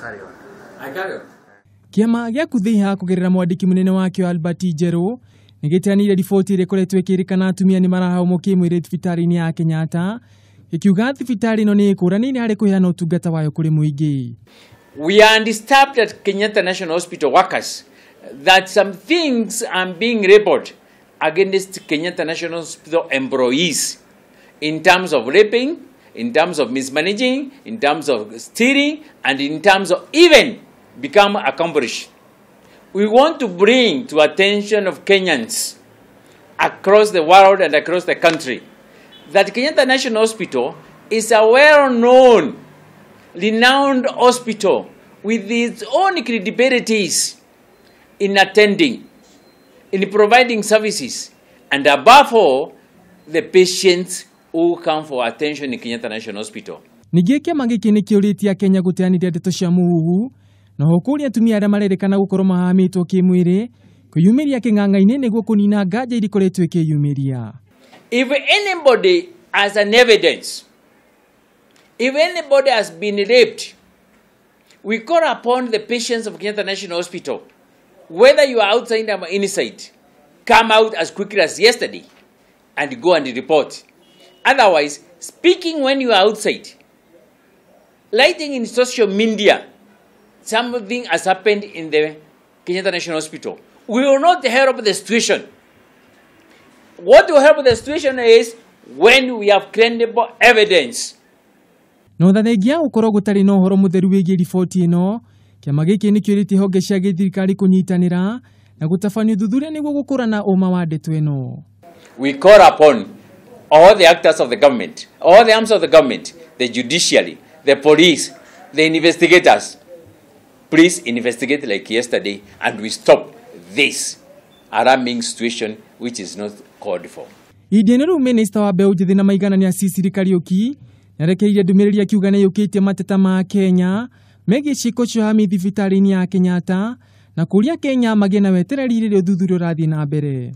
Carry on. I carry on. Kĩama gĩa Kuthiha kũgerera mwandĩki mũnene wakĩo Albert Njerũ nĩ gĩteanĩire riboti ĩrĩa ĩkoretwo ĩkĩrĩkana atumia nĩ marahaumwo kĩmwĩrĩ thibitarĩ-inĩ ya Kenyatta, gĩkiuga thibitarĩ ĩno nĩ ĩkũranĩire harĩ kũheana ũtungata wayo kũrĩ mũingĩ. We are disturbed at Kenyatta National Hospital workers that some things are being labeled against Kenyatta National Hospital employees in terms of raping, in terms of mismanaging, in terms of stealing, and in terms of even become accomplished. We want to bring to attention of Kenyans across the world and across the country that Kenyatta National Hospital is a well-known, renowned hospital with its own credibilities in attending, in providing services, and above all, the patients who come for attention in Kenyatta National Hospital. Ningĩ kĩama gĩkĩ nĩ kĩũrĩtie Kenya gũteanĩria ndeto cia mũhuhu na ho kũria atumia arĩa marerĩkana gũkorwo mahamĩtwo kĩmwĩrĩ kwĩyumĩria kĩng'ang'a-inĩ nĩguo kũnina nganja iria ikoretwo ikĩyumĩria. If anybody has an evidence, if anybody has been raped, we call upon the patients of Kenyatta National Hospital, whether you are outside or inside, come out as quickly as yesterday and go and report. Otherwise, speaking when you are outside, writing in social media, something has happened in the Kenyatta National Hospital. We will not help the situation. What will help the situation is when we have credible evidence. No thengia gũkorwo gũtarĩ na ũhoro mũtheru wĩgiĩ riboti ĩno, kĩama gĩkĩ nĩ kĩũrĩtie honge cia gĩthirikari kũnyitanĩra na gũtabania ũthuthuria nĩguo gũkũrana ũma wa ndeto ĩno. We call upon all the actors of the government, all the arms of the government, the judiciary, the police, the investigators. Please investigate like yesterday and we stop this alarming situation which is not called for. Ihinda-inĩ rĩu minista wa mbeũ njĩthĩ na maiganania Sicily Kariũki nĩarekereirie ndũmĩrĩri akiuga nĩaiyũkĩtie mateta ma Kenya megiĩ ciĩko cia ũhami thibitarĩ-inĩ ya Kenyatta na kũria Kenya magĩe na wetereri rĩrĩa ũthuthuria ũrathiĩ na mbere.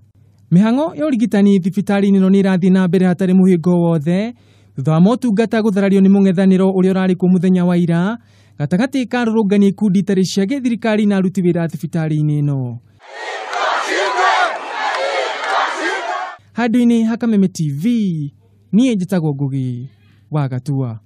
Mĩhang'o ya ũrigitani thibitarĩ-inĩ ĩno nĩ ĩrathiĩ na mbere hatarĩ mũhĩnga o wothe thutha wa motungata gũtharario nĩ mũng'ethanĩro ũrĩa ũrarĩ kuo mũthenya wa ira gatagatĩ ka arũrũngani ikundi itarĩ cia gĩthirikari na aruti wĩra thibitarĩ-inĩ ĩno. Handũ-inĩ ha Kameme TV, niĩ njĩtagwo Ngugi wa Gatua.